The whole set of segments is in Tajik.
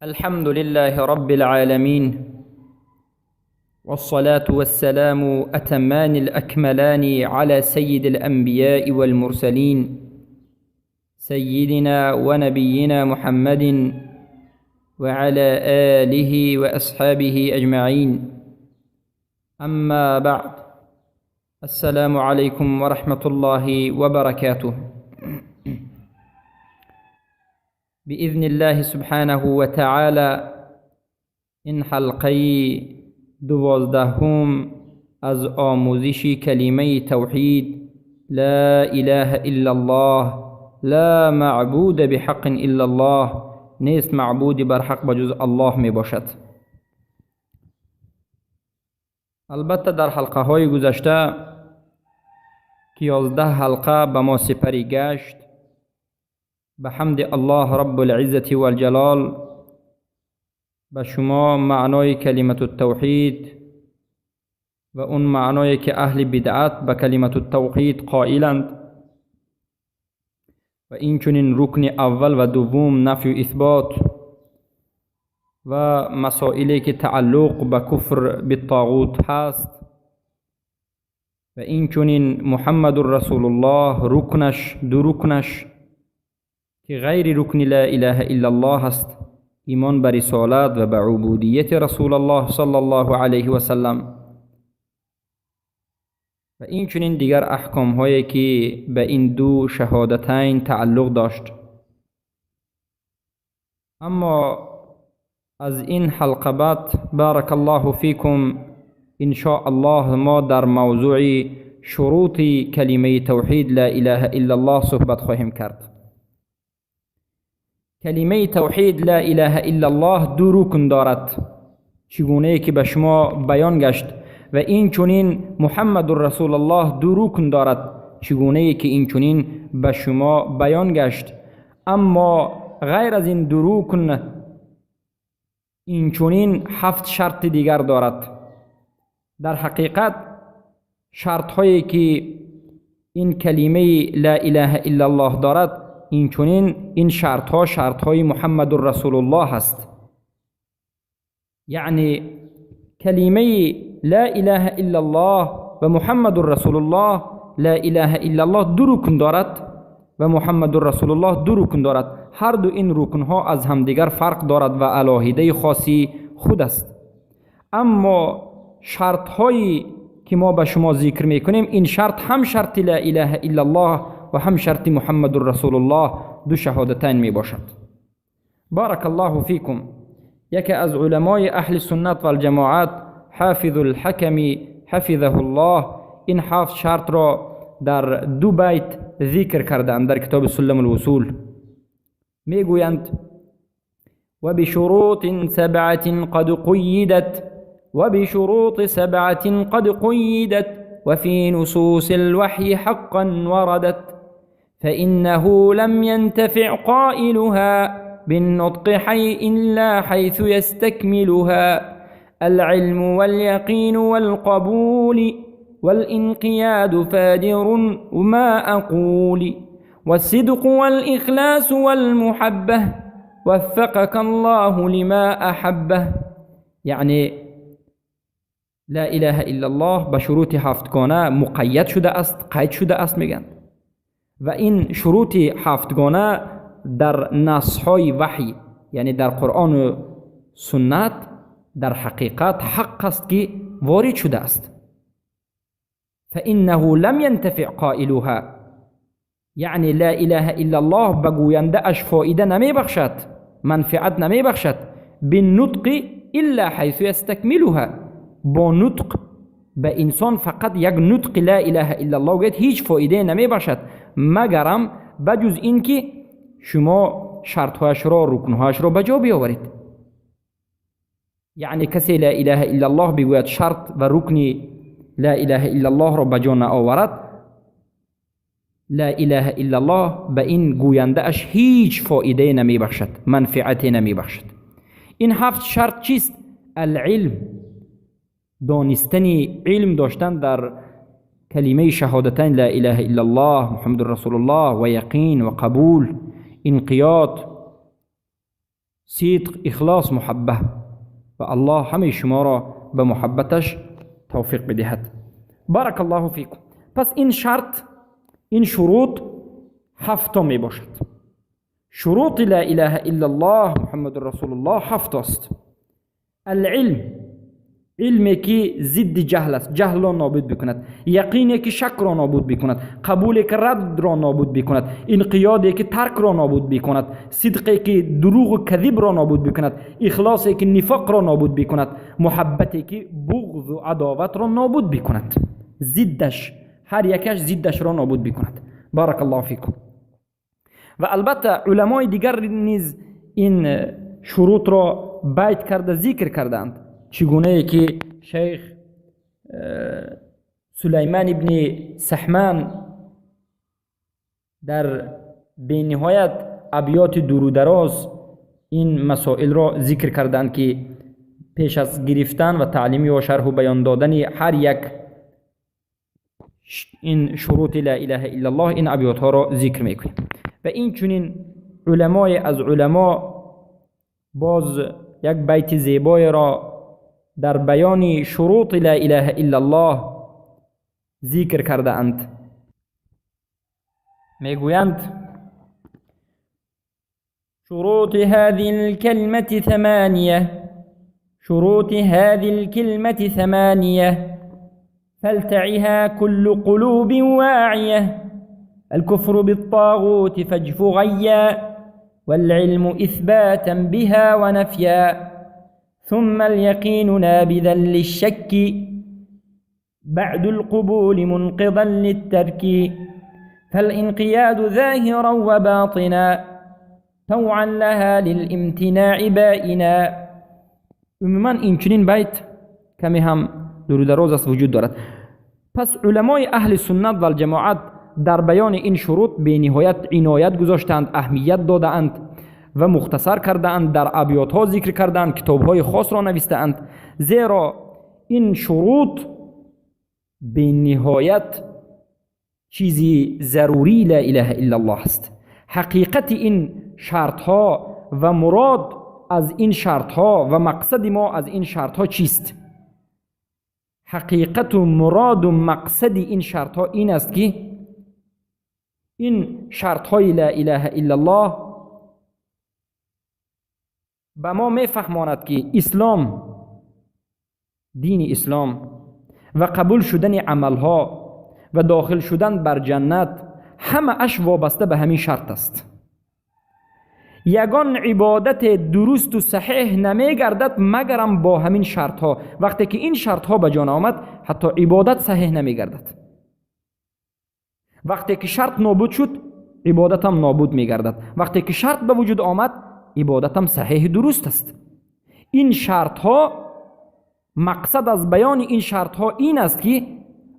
الحمد لله رب العالمين، والصلاة والسلام أتمان الأكملان على سيد الأنبياء والمرسلين، سيدنا ونبينا محمد وعلى آله وأصحابه أجمعين. أما بعد، السلام عليكم ورحمة الله وبركاته. بإذن الله سبحانه وتعالى این حلقه 12 از آموزش کلمه توحید لا اله الا الله، لا معبود بحق الا الله، نیست معبودی بر حق بجز الله می باشد. البته در حلقه های گذشته که 11 حلقه به ما سپری گشت، به حمد الله رب العزة والجلال به شما معنای کلمت التوحید و اون معنایی که اهل بدعت به کلمت التوحید قائلند و این چنین رکن اول و دوم نفی و اثبات و مسائلی که تعلق به کفر بالطاغوت هست و این چنین محمد رسول الله رکنش، دو رکنش که غیر رکن لا اله الا الله است، ایمان به رسالت و به عبودیت رسول الله صلی الله علیه و سلم و این چنین دیگر احکام هایی که به این دو شهادتین تعلق داشت. اما از این حلقه بعد بارک الله فیکم ان شاء الله ما در موضوع شروط کلمه توحید لا اله الا الله صحبت خواهیم کرد. کلمه توحید لا اله الا الله دو رکن دارد، چگونه که به شما بیان گشت، و این چنین محمد رسول الله دو رکن دارد، چگونه که این چنین به شما بیان گشت. اما غیر از این دو رکن این چنین 7 شرط دیگر دارد. در حقیقت شرط هایی که این کلمه لا اله الا الله دارد، این چنین این شرط ها شرط های محمد رسول الله است. یعنی کلمه لا اله الا الله و محمد رسول الله، لا اله الا الله دو رکن دارد و محمد رسول الله دو رکن دارد. هر دو این رکن ها از همدیگر فرق دارد و علاهیده خاصی خود است. اما شرط هایی که ما به شما ذکر میکنیم، این شرط هم شرط لا اله الا الله و هم شرط محمد رسول الله، دو شهادتین می باشد. بارک الله فیکم. یکی از علمای اهل سنت و الجماعت حافظ الحکم حفظه الله این 7 شرط را در دو بیت ذکر کردند در کتاب سلم الوصول. میگویند و بشروط 7 قد قیدت، و بشروط 7 قد قیدت، وفي نصوص الوحي حقا وردت، فإنه لم ينتفع قائلها بالنطق حي إلا حيث يستكملها العلم واليقين والقبول والانقياد فادر ما أقول والصدق والإخلاص والمحبة وفقك الله لما أحبه. یعنی لا اله الا الله به شروط 7 مقید شده است، قید شده است میگن. و این شروط 7 در نص‌های وحی، یعنی در قرآن و سنت، در حقیقت حق است که وارد شده است. فإنه لم ينتفع قائلها، یعنی لا اله الا الله به گوینده اش فایده نمی بخشد، منفعت نمی بخشد. بالنطق الا حيث يستكملها، با نطق به انسان فقط یک نطق لا اله الا الله گوید هیچ فایده نمی بخشد، مگرم بجز اینکه شما شرطهایش را، رکنهایش را به جا بیاورید. یعنی کسی لا اله الا الله بگوید شرط و رکن لا اله الا الله را به جا نآورد، لا اله الا الله به این گوینده اش هیچ فایده نمی بخشد، منفعتی نمی بخشد. این 7 شرط چیست؟ العلم، دانستن، علم داشتن در کلمه شهادتین لا اله الا الله محمد رسول الله و یقین و قبول، انقیاد صدق، اخلاص، محبه. و الله همه شما را به محبتش توفیق بدهد. بارک الله فیکم. پس این شرط، این شروط هفت می باشد. شروط لا اله الا الله محمد رسول الله هفت است. العلم، علمی که ضد جهل است، جهل را نابود بکند، یقینی که شک را نابود بکند، قبولی که رد را نابود بکند، انقیادی که ترک را نابود بکند، صدقی که دروغ و کذب را نابود بکند، اخلاصی که نفاق را نابود بکند، محبتی که بغض و عداوت را نابود بکند. ضدش، هر یکش ضدش را نابود بکند. بارک الله فیکم. و البته علمای دیگر نیز این شروط را بیت کرده ذکر کردند، چگونه که شیخ سلیمان ابن سحمان در بینهایت ابیات دور و دراز این مسائل را ذکر کردند که پیش از گرفتن و تعلیم و شرح و بیان دادن هر یک این شروط لا اله الا الله این ابیات ها را ذکر میکنیم. و این چنین علمای از علما باز یک بیت زیبای را در بیان شروط لا اله الا الله ذکر کرده اند. میگویند شروط هذه الكلمة ثمانية، شروط هذه الكلمة ثمانية، فلتعها كل قلوب واعية، الكفر بالطاغوت فاجف غيا، والعلم إثباتا بها ونفيا، ثم اليقين نابذا للشك، بعد القبول منقضا للترك، فالانقياد ظاهرا وباطنا، طوعا لها للامتناع بائنا. عموما این چنین بیت کمی هم دور دراز است وجود دارد. پس علمای اهل سنت و الجماعت در بیان این شروط به نهایت عنایت گذاشتند، اهمیت دادند و مختصر کردند، در ابیات ها ذکر کردند، کتاب های خاص را نوشتند، زیرا این شروط به نهایت چیزی ضروری لا اله الا الله است. حقیقت این شرط ها و مراد از این شرط ها و مقصد ما از این شرط ها چیست؟ حقیقت و مراد و مقصد این شرط ها این است که این شرط های لا اله الا الله به ما میفهماند که اسلام، دین اسلام و قبول شدن عملها و داخل شدن بر جنت همه اش وابسته به همین شرط است. یگان عبادت درست و صحیح نمیگردد مگرم با همین شرط ها. وقتی که این شرط ها به جان آمد حتی عبادت صحیح نمیگردد. وقتی که شرط نابود شد عبادت هم نابود میگردد. وقتی که شرط به وجود آمد عبادت هم صحیح درست است. این شرط ها، مقصد از بیان این شرط ها این است که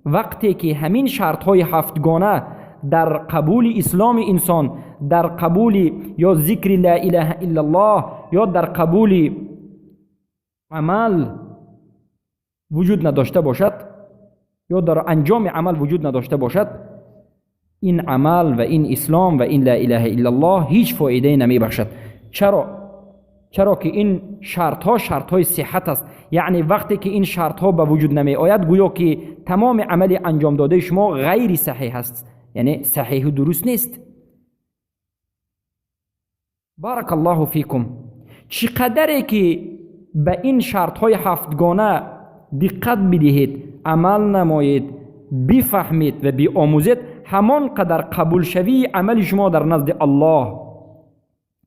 وقتی که همین شرط های هفتگانه در قبول اسلام انسان، در قبول یا ذکر لا اله الا الله یا در قبول عمل وجود نداشته باشد یا در انجام عمل وجود نداشته باشد، این عمل و این اسلام و این لا اله الا الله هیچ فایده نمی بخشد. چرا؟ چرا که این شرط ها شرط های صحت است. یعنی وقتی که این شرط ها به وجود نمی آید گویا که تمام عمل انجام داده شما غیر صحیح است، یعنی صحیح و درست نیست. بارک الله فیکم. چقدری که به این شرط های هفتگانه دقت بدهید، عمل نمایید، بفهمید و بیاموزید، همان قدر قبول شوی عمل شما در نزد الله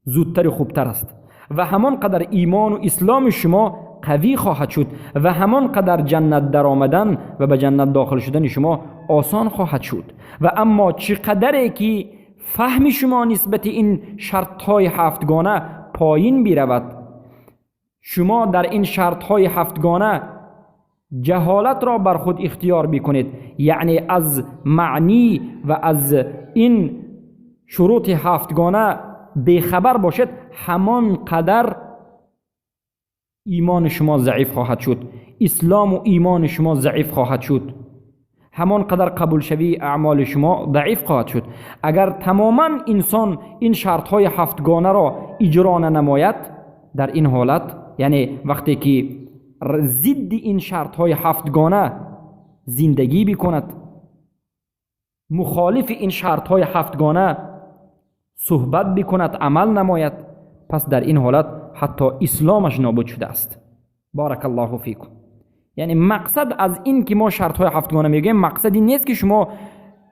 زودتر و خوبتر است و همان قدر ایمان و اسلام شما قوی خواهد شد و همان قدر جنت در آمدن و به جنت داخل شدن شما آسان خواهد شد. و اما چقدری که فهم شما نسبت این شرط های هفتگانه پایین بیرود، شما در این شرط های هفتگانه جهالت را بر خود اختیار بکنید، یعنی از معنی و از این شروط هفتگانه بیخبر باشد، همان قدر ایمان شما ضعیف خواهد شد، اسلام و ایمان شما ضعیف خواهد شد، همان قدر قبول شوی اعمال شما ضعیف خواهد شد. اگر تماما انسان این شرط های هفتگانه را اجرا ننماید، дар ин ҳолат, яъне вақте ки зидди ин шартҳои ҳафтгона зиндагӣ бикунад, мухолифи ин шартҳои ҳафтгона суҳбат бикунад, амал намояд, пас дар ин ҳолат ҳатто исломаш нобуд шудааст. Барак Аллоҳу фикум. Яъне мақсад аз ин ки мо шартҳои ҳафтгона мегӯем, мақсад ин нест ки шумо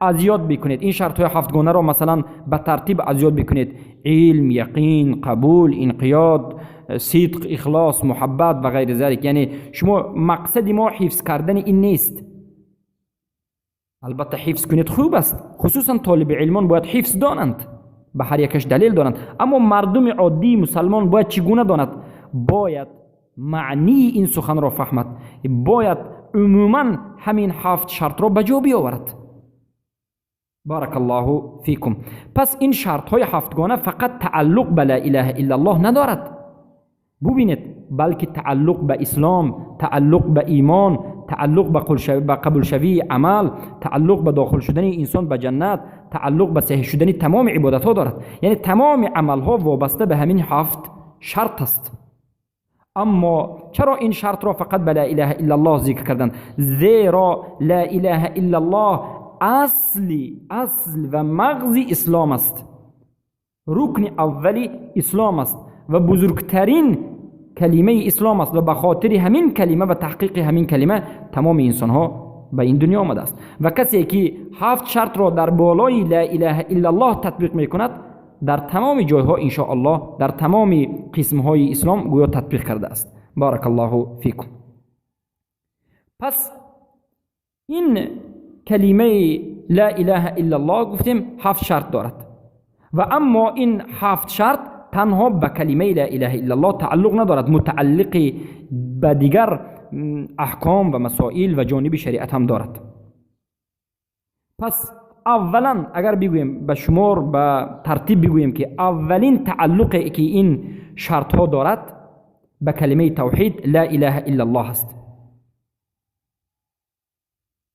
аз ёд бикунед ин шартҳои ҳафтгонаро, масалан ба тартиб аз ёд бикунед: илм, яқин, қабул, инқиёд, сидқ, ихлос, муҳаббат ва ғайри залик. Яъне шумо мақсади мо ҳифз кардани ин нест. Албатта ҳифз кунед хуб аст, хусусан толиби илмон бояд ҳифз донанд, ба ҳар якаш далел донанд. Аммо мардуми оддии мусалмон бояд чӣ гуна донад? Бояд маънии ин суханро фаҳмад, бояд умуман ҳамин ҳафт шартро ба ҷо биёварад. Барак Аллоҳу фикум. Пас ин шартҳои ҳафтгона фақат тааллуқ ба ла илаҳа иллаллоҳ надорад, бубинед, балки тааллуқ ба ислом, тааллуқ ба имон, тааллуқ ба қабулшавии амал, тааллуқ ба дохил шудани инсон ба ҷаннат, тааллуқ ба саҳеҳ шудани тамоми ибодатҳо дорад. Яъне тамоми амалҳо вобаста ба ҳамин ҳафт шарт аст. Аммо чаро ин шартро фақат ба ла илаҳа иллаллоҳ зикр карданд? Зеро ла илаҳа иллаллоҳ асли асл ва мағзи ислом аст, рукни аввали ислом аст ва бузургтарин калимаи ислом аст ва ба хотири ҳамин калима ва таҳқиқи ҳамин калима тамоми инсонҳо ба ин дунё омадааст. Ва касе ки ҳафт шартро дар болои ла илаҳа иллаллоҳ татбиқ мекунад, дар тамоми ҷойҳо иншоаллоҳ дар тамоми қисмҳои ислом гӯё татбиқ кардааст. Барак Аллоҳу фикум. Пас ин калимаи ла илаҳа иллаллоҳ гуфтем ҳафт шарт дорад. Ва аммо ин ҳафт шарт танҳо ба калимаи ла илаҳа иллаллоҳ тааллуқ надорад, мутааллиқи ба дигар аҳком ва масоил ва ҷониби шариат ҳам дорад. Пас аввалан агар бигӯем ба шумор, ба тартиб бигӯем ки аввалин тааллуқе ки ин шартҳо дорад ба калимаи тавҳид ла илаҳа иллаллоҳ аст.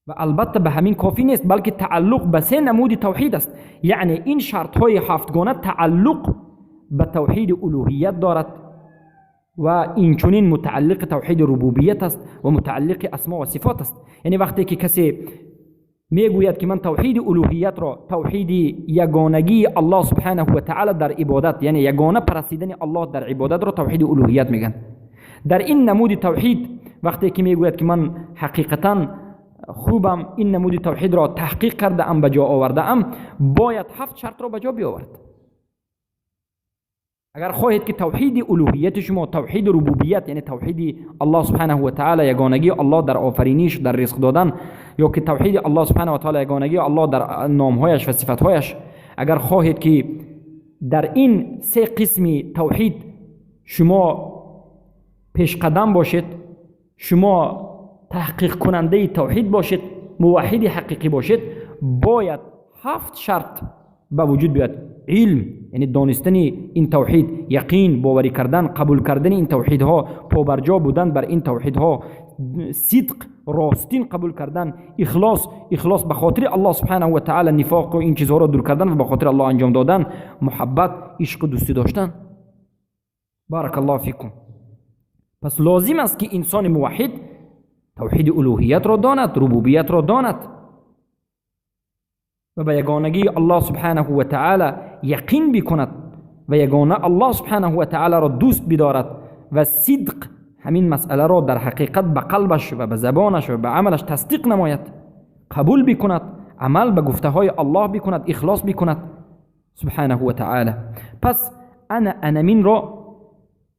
Ва албатта ба ҳамин кофӣ нест, балки тааллуқ ба се намуди тавҳид аст. Яъне ин шартҳои ҳафтгона тааллуқ ба тавҳиди улӯҳият дорад ва инчунин мутааллиқи тавҳиди рубубият аст ва мутааллиқи асмо ва сифот аст. Яъне вақте ки касе мегӯяд ки ман тавҳиди улӯҳиятро, тавҳиди ягонагии Аллоҳ субҳанаҳу ва таъала дар ибодат, яъне ягона парастидани Аллоҳ дар ибодатро тавҳиди улӯҳият мегӯянд, дар ин намуди тавҳид вақте ки мегӯяд ки ман ҳақиқатан хубам ин намуди тавҳидро таҳқиқ кардаам, ба ҷо овардаам, бояд ҳафт шартро ба ҷо биёварад. Агар хоҳед ки тавҳиди улӯҳияти шумо, тавҳиди рубубият, яъне тавҳиди Аллоҳ субҳанаҳу ва таъала, ягонагии Аллоҳ дар офариниш, дар ризқ додан, ё ки тавҳиди Аллоҳ субҳанаҳу ва таъала, ягонагии Аллоҳ дар номҳояш ва сифатҳояш, агар хоҳед ки дар ин се қисми тавҳид шумо пешқадам бошед, шумо таҳқиқкунандаи тавҳид бошед, муваҳҳиди ҳақиқӣ бошед, бояд ҳафт шарт ба вуҷуд биёяд: илм, яъне донистани ин тавҳид, яқин, боварӣ кардан, қабул кардани ин тавҳидҳо, побарҷо будан бар ин тавҳидҳо, сидқ, ростин қабул кардан, ихлос, ихлос ба хотири Аллоҳ субҳанаҳу ва таъала, нифоқу ин чизҳоро дур кардан ва ба хотири Аллоҳ анҷом додан, муҳаббат, ишқу дӯстӣ доштан. Барак Аллоҳу фикум. Пас лозим аст ки инсони муваҳҳид тавҳиди улӯҳиятро донад, рубубиятро донад ва ба ягонагии Аллоҳ субҳанаҳу ва таъала яқин бикунад ва ягона Аллоҳ субҳанаҳу ва таъаларо дӯст бидорад ва сидқ ҳамин масъаларо дар ҳақиқат ба қалбаш ва ба забонаш ва ба амалаш тасдиқ намояд, қабул бикунад, амал ба гуфтаҳои Аллоҳ бикунад, ихлос бикунад субҳанаҳу ва таъала. Пас ана анаминро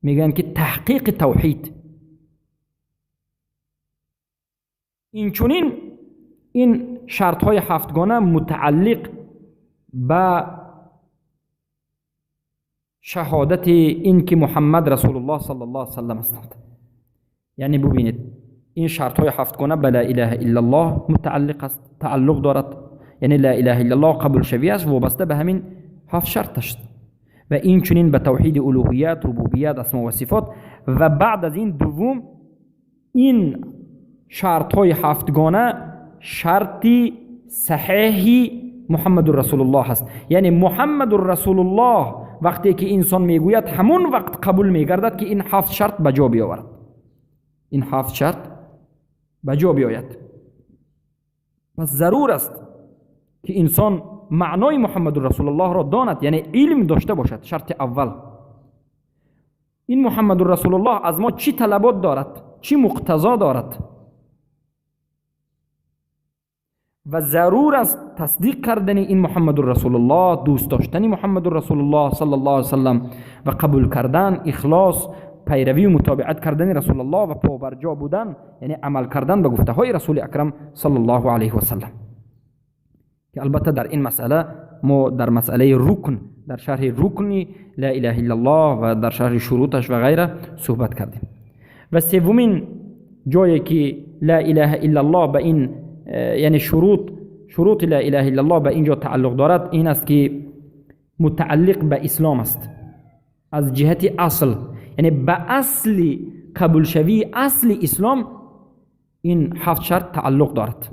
мегӯянд ки таҳқиқи тавҳид. Инчунин ин шартҳои ҳафтгона мутааллиқ ба шаҳодати ин ки Муҳаммад расулуллоҳ саллаллоҳу алайҳи васаллам ҳастанд. Яъне бубинед, ин шартҳои ҳафтгона ба ла илаҳа иллаллоҳ мутааллиқ аст, тааллуқ дорад. Яъне ла илаҳа иллаллоҳ қабулшавӣ аст вобаста ба ҳамин ҳафт шарт аст. Ва инчунин ба тавҳиди улӯҳият, рубубият, асмо ва сифот. Ва баъд аз ин дуввум ин шартҳои ҳафтгона шарти саҳеҳи Муҳаммадур расулуллоҳ аст. Яъне Муҳаммадур расулуллоҳ вақте ки инсон мегӯяд, ҳамон вақт қабул мегардад, ки ин ҳафт шарт ба ҷо биёварад, ин ҳафт шарт ба ҷо биёяд. Пас зарур аст, ки инсон маънои Муҳаммадур Расулуллоҳро донад, яъне илм дошта бошад. Шарти аввал: ин Муҳаммадур Расулуллоҳ аз мо чӣ талабот дорад, чӣ муқтазо дорад. Ва зарур аст тасдиқ кардани ин Муҳаммадур Расулуллоҳ, дӯст доштани Муҳаммадур Расулуллоҳ саллаллоҳу алайҳи васаллам ва қабул кардан, ихлос, пайравӣ ва мутобиат кардани Расулуллоҳ ва побарҷо будан, яъне амал кардан ба гуфтаҳои Расули Акрам саллаллоҳу алайҳи васаллам, ки албатта дар ин масъала мо дар масъалаи рукн, дар шарҳи рукни ла илаҳа иллаллоҳ ва дар шарҳи шуруташ ва ғайра суҳбат кардем. Ва севумин ҷое ки ла илаҳа иллаллоҳ ба ин, яъне шурути ла илаҳа иллаллоҳ ба ин ҷо тааллуқ дорад, ин аст, ки мутааллиқ ба ислом аст аз ҷиҳати асл, яъне ба асли қабулшавии асли ислом ин ҳафт шарт тааллуқ дорад.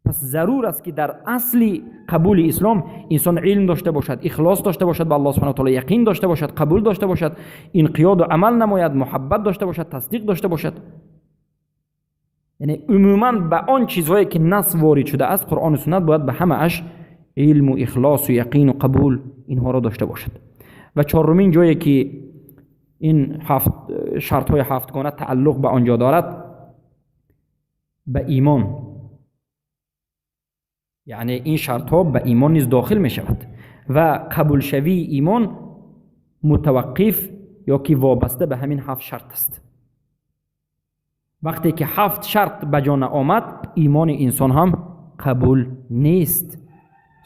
Пас зарур аст, ки дар асли қабули ислом инсон илм дошта бошад, ихлос дошта бошад, ба Аллоҳ субҳанаҳу ва таъоло яқин дошта бошад, қабул дошта бошад, инқиёду амал намояд, муҳаббат дошта бошад, тасдиқ дошта бошад. Яъне умуман ба он чизҳое ки нас ворид шудааст, Қуръону суннат, бояд ба ҳамааш илму ихлосу яқину қабул инҳоро дошта бошад. Ва чорумин ҷое ки ин ҳафт шартҳои ҳафтгона тааллуқ ба он ҷо дорад, ба имон, яъне ин шартҳо ба имон низ дохил мешавад ва қабулшавии имон мутаваққиф ё ки вобаста ба ҳамин ҳафт шарт аст. Вақте ки ҳафт шарт ба ҷо наомад, имони инсон ҳам қабул нест.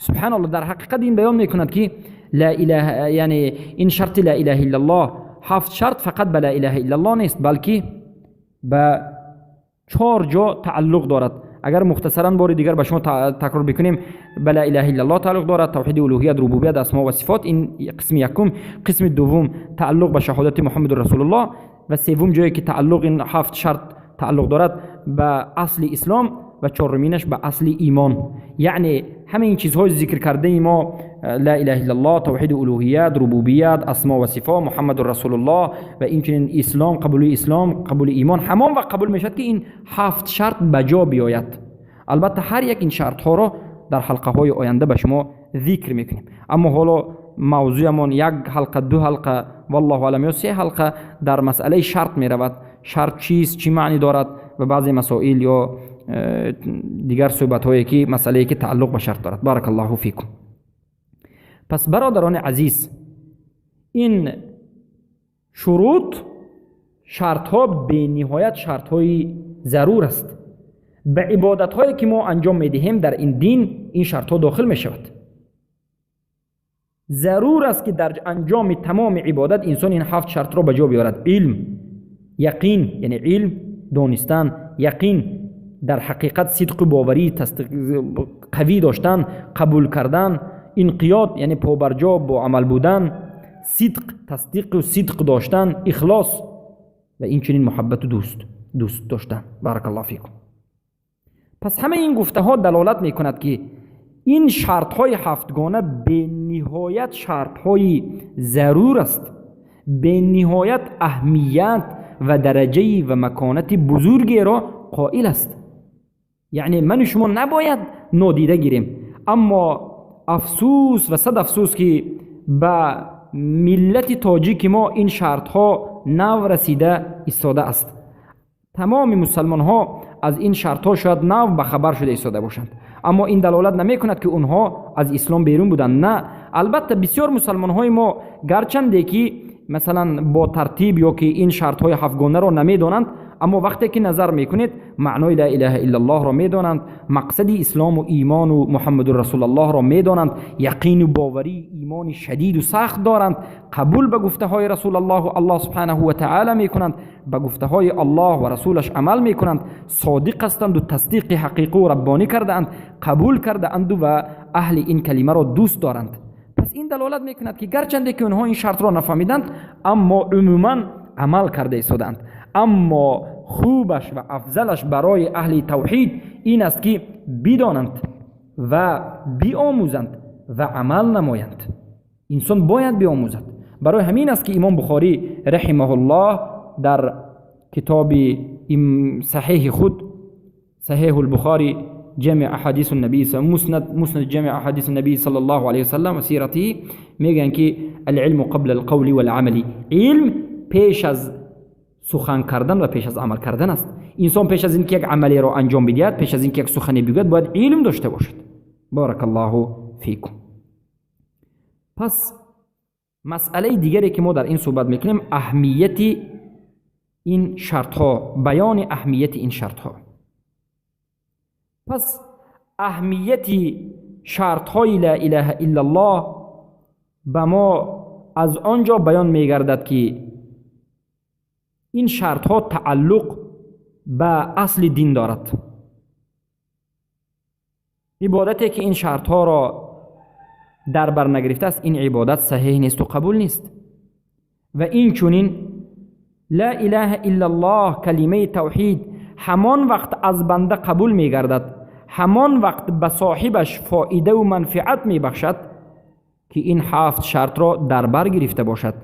Субҳаналлоҳ, дар ҳақиқат ин баён мекунад, ки ла илаҳа, яъне ин шарти ла илаҳа иллаллоҳ, ҳафт шарт фақат ба ла илаҳа иллаллоҳ нест, балки ба чор ҷо тааллуқ дорад. Агар мухтасаран бори дигар ба шумо такрор бикунем, ба ла илаҳа иллаллоҳ тааллуқ дорад тавҳиди улуҳият, рубубият, асмо ва сифот, ин қисми якум. Қисми дуввум тааллуқ ба шаҳодати Муҳаммаду Расулуллоҳ ва севум ҷое ки тааллуқ ин ҳафт шарт тааллуқ дорад ба асли ислом ва чоруминаш ба асли имон. Яъне ҳамаи ин чизҳои зикр кардаи мо, ла илаҳа иллаллоҳ, тавҳиди улуҳият, рубубият, асмо ва сифот, Муҳаммаду Расулуллоҳ ва инчунин ислом, қабули ислом, қабули имон, ҳамон вақт қабул мешавад, ки ин ҳафт шарт ба ҷо биёяд. Албатта ҳар як ин шартҳоро дар ҳалқаҳои оянда ба шумо зикр мекунем, аммо ҳоло мавзӯямон як ҳалқа, ду ҳалқа, валлоҳу алам, ё се ҳалқа дар масъалаи шарт меравад. Шарт чист, чӣ маънӣ дорад ва баъзе масоил ё дигар суҳбатҳое ки масъалае ки тааллуқ ба шарт дорад. Баракаллоҳу фикум. Пас, бародарони азиз, ин шурут, шартҳо бениҳоят шартҳои зарур аст. Ба ибодатҳое ки мо анҷом медиҳем дар ин дин, ин шартҳо дохил мешавад. Зарур аст, ки дар анҷоми тамоми ибодат инсон ин ҳафт шартро ба ҷо биёрад: илм, яқин, яъне илм, донистан, яқин, дар ҳақиқат сидқу боварии қавӣ доштан, қабул кардан, инқиёд, яъне побарҷо бо амал будан, сидқ, тасдиқу сидқ доштан, ихлос ва инчунин муҳаббату дӯст доштан. Баракаллоҳу фикум. Пас ҳамаи ин гуфтаҳо далолат мекунад, ки ин шартҳои ҳафтгона бениҳоят шартҳои зарур аст, бениҳоят аҳамият ва дараҷаи ва маконати бузургеро қоил аст. Яъне ману шумо набояд нодида гирем. Аммо афсӯс ва сад афсӯс, ки ба миллати тоҷики мо ин шартҳо нав расида истодааст. Тамоми мусалмонҳо аз ин шартҳо шояд нав ба хабар шуда истода бошанд, аммо ин далолат намекунад, ки онҳо аз ислом берун буданд. На, албатта бисёр мусалмонҳои мо, гарчанде ки масалан бо тартиб ё ки ин шартҳои ҳафтгонаро намедонанд, аммо вақте ки назар мекунед, маънои ла илаҳа иллаллоҳро медонанд, мақсади ислому имону Муҳаммаду Расулаллоҳро медонанд, яқину боварии имони шадиду сахт доранд, қабул ба гуфтаҳои Расулаллоҳу Аллоҳ субҳанаҳу ва таъала мекунанд, ба гуфтаҳои Аллоҳ ва расулаш амал мекунанд, содиқ ҳастанду тасдиқи ҳақиқу раббонӣ кардаанд, қабул кардаанду ва аҳли ин калимаро дӯст доранд. Пас ин далолат мекунад, ки гарчанде ки онҳо ин шартро нафаҳмиданд, аммо умуман амал карда истодаанд. Аммо хубаш ва афзалаш барои аҳли тавҳид ин аст, ки бидонанд ва биомӯзанд ва амал намоянд. Инсон бояд биомӯзад. Барои ҳамин аст, ки Имом Бухорӣ раҳимаҳуллоҳ дар китоби саҳеҳи худ, Саҳеҳ Бухорӣ, ҷамъ аҳадис наби, муснад ҷамъ аҳадис наби саллаллоҳу алайҳи васаллам ва сиратиҳи, мегӯянд, ки алилму қабла алқавли валъамали, илм пеш аз сухан кардан ва пеш аз амал кардан аст. Инсон пеш аз ин ки як амалеро анҷом бидиҳад, пеш аз ин ки як сухане бигӯяд, бояд илм дошта бошад. Баракаллоҳу фикум. Пас масъалаи дигаре, ки мо дар ин суҳбат мекунем, аҳамияти ин шартҳо, баёни аҳамияти ин шартҳо. Пас аҳамияти шартҳои ла илаҳа иллаллоҳ ба мо аз он ҷо баён мегардад, ки ин шартҳо тааллуқ ба асли дин дорад. Ибодате, ки ин шартҳоро дар бар нагирифтааст, ин ибодат саҳеҳ несту қабул нест. Ва инчунин ла илаҳа иллаллоҳ, калимаи тавҳид, ҳамон вақт аз банда қабул мегардад, ҳамон вақт ба соҳибаш фоидаву манфиат мебахшад, ки ин ҳафт шартро дар бар гирифта бошад.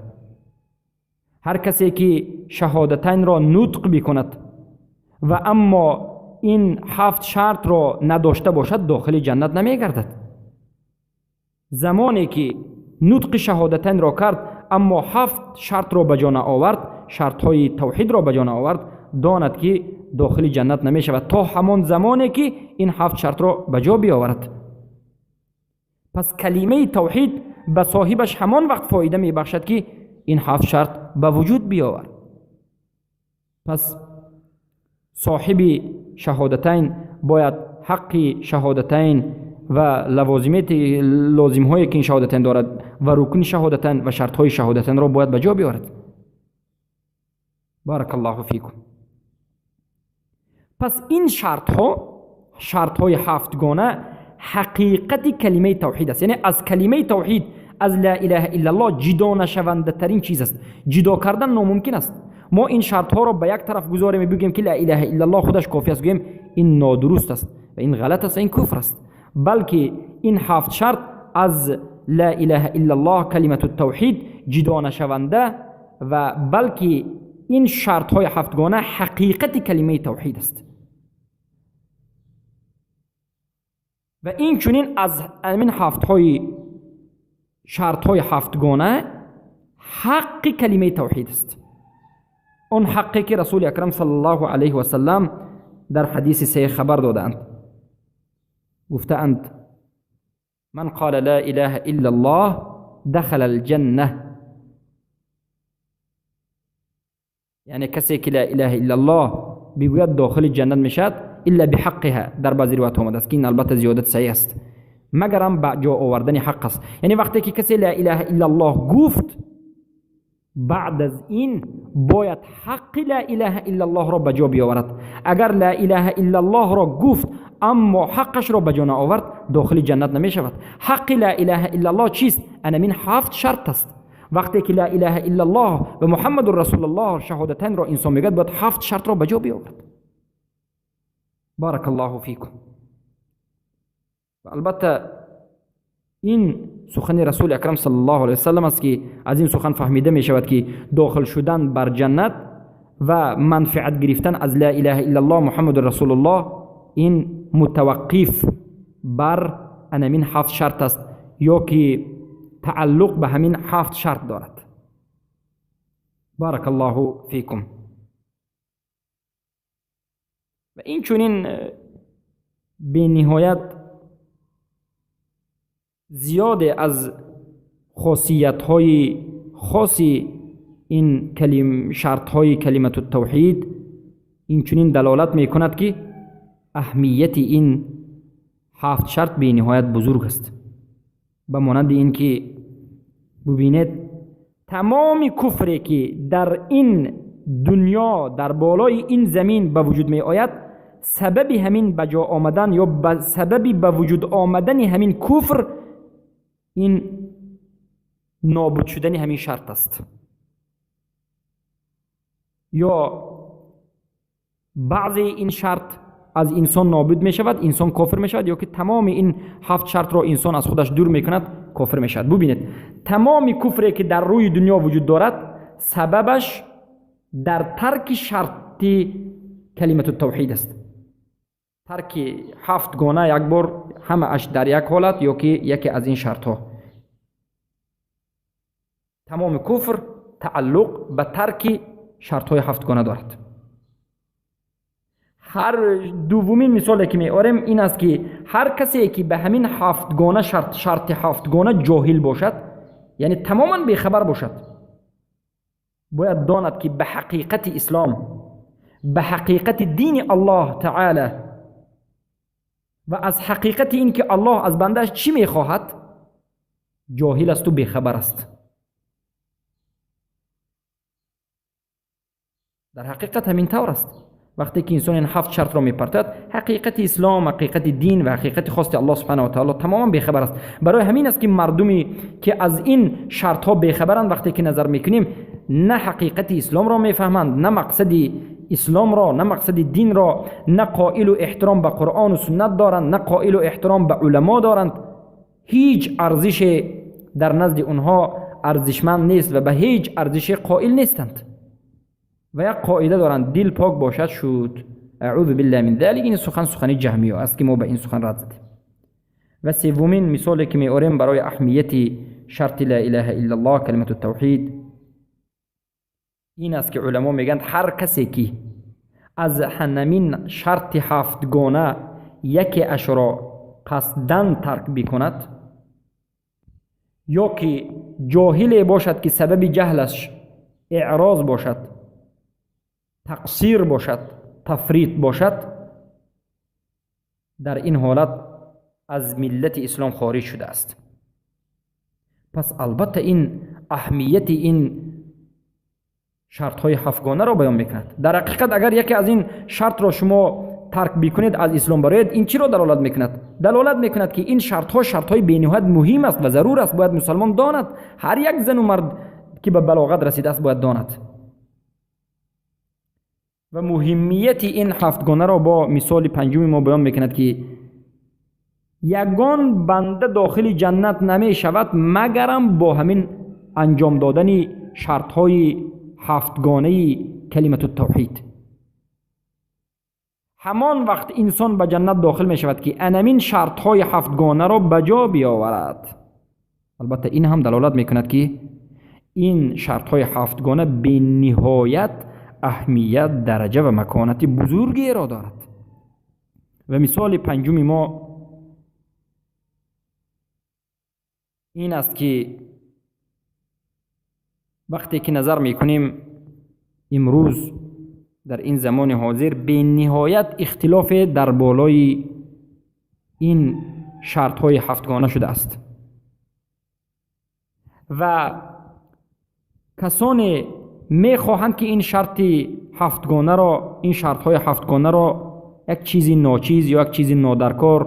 Ҳар касе, ки шаҳодатайнро нутқ бикунад ва аммо ин ҳафт шартро надошта бошад, дохили ҷаннат намегардад. Замоне ки нутқи шаҳодатайнро кард, аммо ҳафт шартро ба ҷо наовард, шартҳои тавҳидро ба ҷо наовард, донад, ки дохили ҷаннат намешавад то ҳамон замоне, ки ин ҳафт шартро ба ҷо биоварад. Пас калимаи тавҳид ба соҳибаш ҳамон вақт фоида мебахшад, ки ин ҳафт шарт ба вуҷуд биёвард. Пас соҳиби шаҳодатайн бояд ҳаққи шаҳодатайн ва лавозимияти лозимҳое, ки ин шаҳодатайн дорад, ва рукни шаҳодатайн ва шартҳои шаҳодатайнро бояд ба ҷо биёрад. Баракаллоҳу фикум. Пас ин шартҳо, шартҳои ҳафтгона, ҳақиқати калимаи тавҳид аст, яъне аз калимаи тавҳид, аз ла илаҳа иллаллоҳ ҷидо нашавандатарин чиз аст. Ҷидо кардан номумкин аст. Мо ин шартҳоро ба як тараф гузорем, бигӯем, ки ла илаҳа иллаллоҳ худаш кофӣ аст, гӯем, ин нодуруст аст ва ин ғалат аст ва ин куфр аст. Балки ин ҳафт шарт аз ла илаҳа иллаллоҳ, калимату тавҳид, ҷидо нашаванда ва балки ин шартҳои ҳафтгона ҳақиқати калимаи тавҳид аст. Ва инчунин аз ҳамин ҳафтҳои шартҳои ҳафтгона ҳаққи калимаи тавҳид аст, он ҳаққе, ки Расули Акрам саллаллоҳу алайҳи васаллам дар ҳадиси саҳеҳ хабар додаанд, гуфтаанд: ман қала ла илаҳа иллаллоҳ дахала алҷанна, яъне касе, ки ла илаҳа иллаллоҳ бигӯяд, дохили ҷаннат мешавад, илла биҳаққиҳа. Дар баъзе ривоятҳо омадааст, ки ин албатта зиёдат саҳеҳ аст, магарам ба ҷо овардани ҳақ аст. Яъне вақте ки касе ла илаҳа иллаллоҳ гуфт, баъд аз ин бояд ҳаққи ла илаҳа иллаллоҳро ба ҷо биёварад. Агар ла илаҳа иллаллоҳро гуфт, аммо ҳаққашро ба ҷо наовард, дохили ҷаннат намешавад. Ҳаққи ла илаҳа иллаллоҳ чист? Анамин ҳафт шарт аст. Вақте ки ла илаҳа иллаллоҳ ва Муҳаммадун расулуллоҳ шаҳодатайнро инсон мегӯяд, бояд ҳафт шартро ба ҷо биёварад. Баракаллоҳу фикум. Ва албатта ин сухани Расули Акрам саллаллоҳу алайҳи васаллам аст, ки аз ин сухан фаҳмида мешавад, ки дохил шудан бар ҷаннат ва манфиат гирифтан аз ла илаҳа иллаллоҳ Муҳаммадун расулуллоҳ ин мутаваққиф бар анамин ҳафт шарт аст ё ки тааллуқ ба ҳамин ҳафт шарт дорад. Баракаллоҳу фикум. Ва инчунин бениҳоят зиёде аз хосиятҳои хоси ин шартҳои калимату тавҳид инчунин далолат мекунад, ки аҳамияти ин ҳафт шарт бениҳоят бузург аст. Ба монанди ин ки бубинед, тамоми куфре, ки дар ин дунё, дар болои ин замин ба вуҷуд меояд, сабаби ҳамин ба ҷо омадан ё ба сабаби ба вуҷуд омадани ҳамин куфр ин нобуд шудани ҳамин шарт аст. Ё баъзе ин шарт аз инсон нобуд мешавад, инсон кофир мешавад, ё ки тамоми ин ҳафт шартро инсон аз худаш дур мекунад, кофир мешавад. Бубинед, тамоми куфре ки дар рӯи дунё вуҷуд дорад, сабабаш дар тарки шарти калимату тавҳид аст. Тарки ҳафтгона як бор ҳамааш дар як ҳолат ё ки яке аз ин шартҳо. Тамоми куфр тааллуқ ба тарки шартҳои ҳафтгона дорад. Ҳар дуввумин мисоле ки меорем ин аст, ки ҳар касе ки ба ҳамин ҳафтгона шарт, шарти ҳафтгона ҷоҳил бошад, яъне тамоман бехабар бошад, бояд донад, ки ба ҳақиқати ислом, ба ҳақиқати дини Аллоҳ таъала ва аз ҳақиқати ин ки Аллоҳ аз бандааш чӣ мехоҳад, ҷоҳил асту бехабар аст. Дар ҳақиқат ҳамин тавр аст. Вақте ки инсон ин ҳафт шартро мепартояд, ҳақиқати ислом, ҳақиқати дин ва ҳақиқати хости Аллоҳ субҳанаҳу ва таъало тамоман бехабар аст. Барои ҳамин аст, ки мардуме ки аз ин шартҳо бехабаранд, вақте ки назар мекунем, на ҳақиқати исломро мефаҳманд, на мақсади исломро, на мақсади динро, на қоилу эҳтиром ба Қуръону суннат доранд, на қоилу эҳтиром ба уламо доранд. Ҳеҷ арзише дар назди онҳо арзишманд нест ва ба ҳеҷ арзише қоил нестанд. Ва як қоида доранд: дил пок бошад, шуд. Аъузу биллаҳи мин залик. Ин сухан сухани ҷаҳмиё аст, ки мо ба ин сухан рад задем. Ва севумин мисоле ки меорем барои аҳамияти шарти ла илаҳа иллаллоҳ, калимату тавҳид, ин аст, ки уламо мегӯянд, ҳар касе ки аз ҳамин шарти ҳафтгона якеашро қасдан тарк бикунад ё ки ҷоҳиле бошад, ки сабаби ҷаҳлаш эъроз бошад, тақсир бошад, тафрит бошад, дар ин ҳолат аз миллати ислом хориҷ шудааст. Пас албатта ин аҳамияти ин шартҳои ҳафтгонаро баён мекунад. Дар ҳақиқат, агар яке аз ин шартро шумо тарк бикунед, аз ислом бароед, ин чиро далолат мекунад? Далолат мекунад, ки ин шартҳо шартҳои бениҳоят муҳим аст ва зарур аст, бояд мусалмон донад. Ҳар як зану мард ки ба балоғат расидааст, бояд донад. Ва муҳимияти ин ҳафтгонаро бо мисоли панҷуми мо баён мекунад, ки ягон банда дохили ҷаннат намешавад, магарам бо ҳамин анҷом додани шартҳои ҳафтгонаи калимату тавҳид. Ҳамон вақт инсон ба ҷаннат дохил мешавад, ки анамин шартҳои ҳафтгонаро ба ҷо биёварад. Албатта, ин ҳам далолат мекунад, ки ин шартҳои ҳафтгона бениҳоят аҳамият, дараҷа ва маконати бузургеро дорад. Ва мисоли панҷуми мо ин аст, ки вақте ки назар мекунем, имрӯз дар ин замони ҳозир бениҳоят ихтилофе дар болои ин шартҳои ҳафтгона шудааст ва касоне мехоҳанд, ки ин шарти ҳафтгонаро, ин шартҳои ҳафтгонаро як чизи ночиз ё як чизи нодаркор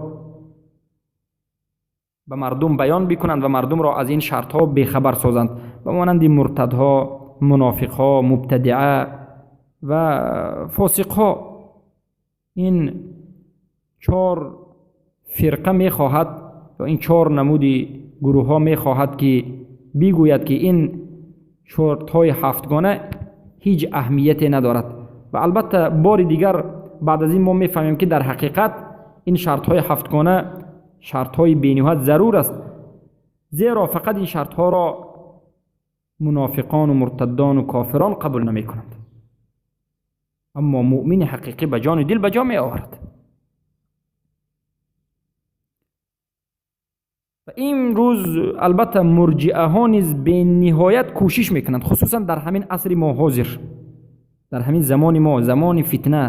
ба мардум баён бикунанд ва мардумро аз ин шартҳо бехабар созанд, ба монанди муртадҳо, мунофиқҳо, мубтадиа ва фосиқҳо. Ин чор фирқа мехоҳад ё ин чор намуди гурӯҳҳо мехоҳад, ки бигӯяд, ки ин шартҳои ҳафтгона ҳеҷ аҳамияте надорад. Ва албатта, бори дигар баъд аз ин мо мефаҳмем, ки дар ҳақиқат ин шартҳои ҳафтгона шартҳои бениҳоят зарур аст, зеро фақат ин шартҳоро мунофиқону муртаддону кофирон қабул намекунанд, аммо муъмини ҳақиқӣ ба ҷону дил ба ҷо меоварад. Ва имрӯз албатта мурҷиаҳо низ бениҳоят кӯшиш мекунанд, хусусан дар ҳамин асри мо ҳозир, дар ҳамин замони мо, замони фитна,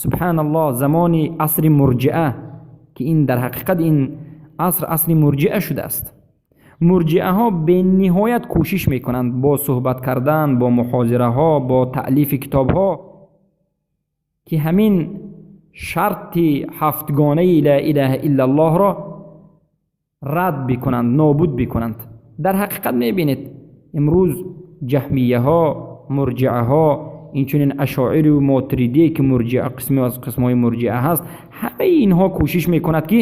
субҳаналлоҳ, замони асри мурҷиа, ки ин дар ҳақиқат ин аср асри мурҷиа шудааст. Мурҷиаҳо бениҳоят кӯшиш мекунанд бо суҳбат кардан, бо муҳозираҳо, бо таълифи китобҳо, ки ҳамин шарти ҳафтгонаи ла илаҳа иллаллоҳро рад бикунанд, нобуд бикунанд. Дар ҳақиқат мебинед, имрӯз ҷаҳмияҳо, мурҷиаҳо, инчунин ашоиру мотуридие, ки мурҷиа қисме аз қисмҳои мурҷиа ҳаст, ҳамаи инҳо кӯшиш мекунад, ки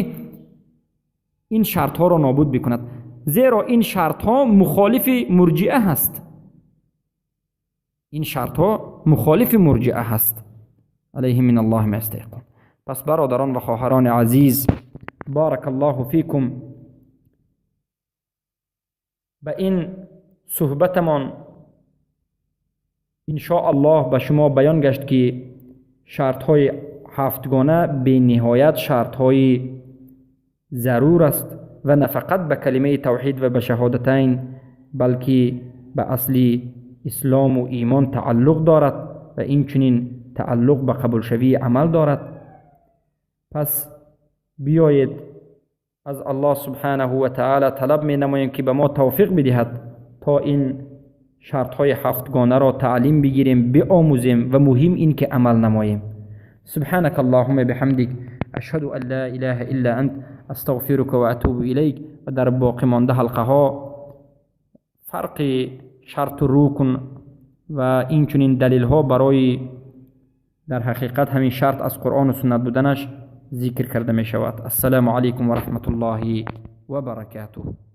ин шартҳоро нобуд бикунад. Зеро ин шартҳо мухолифи мурҷиа ҳаст. Ин шартҳо мухолифи мурҷиа ҳаст. Алайҳим мин Аллоҳи ма ястаҳиқун. Пас, бародарон ва хоҳарони азиз, барак Аллоҳу фикум, ба ин суҳбатамон иншоаллоҳ ба шумо баён гашт, ки шартҳои ҳафтгона бениҳоят шартҳои зарур аст ва на фақат ба калимаи тавҳид ва ба шаҳодатайн, балки ба асли ислому имон тааллуқ дорад ва инчунин тааллуқ ба қабулшавии амал дорад. Пас биёед, аз Аллоҳ субҳанаҳу ва таъала талаб менамоем, ки ба мо тавфиқ бидиҳад, то ин шартҳои ҳафтгонаро таълим бигирем, биомӯзем ва муҳим ин ки амал намоем. سبحانك اللهم بحمدك، أشهد أن لا إله إلا أنت، أستغفرك وأتوب إليك. و در باقی مانده حلقه ها فرق شرط و رکن و اینچنین دلیل ها برای در حقیقت همین شرط از قرآن و سنت بودنش ذکر کرده می شود. السلام علیکم و رحمت الله و برکاته.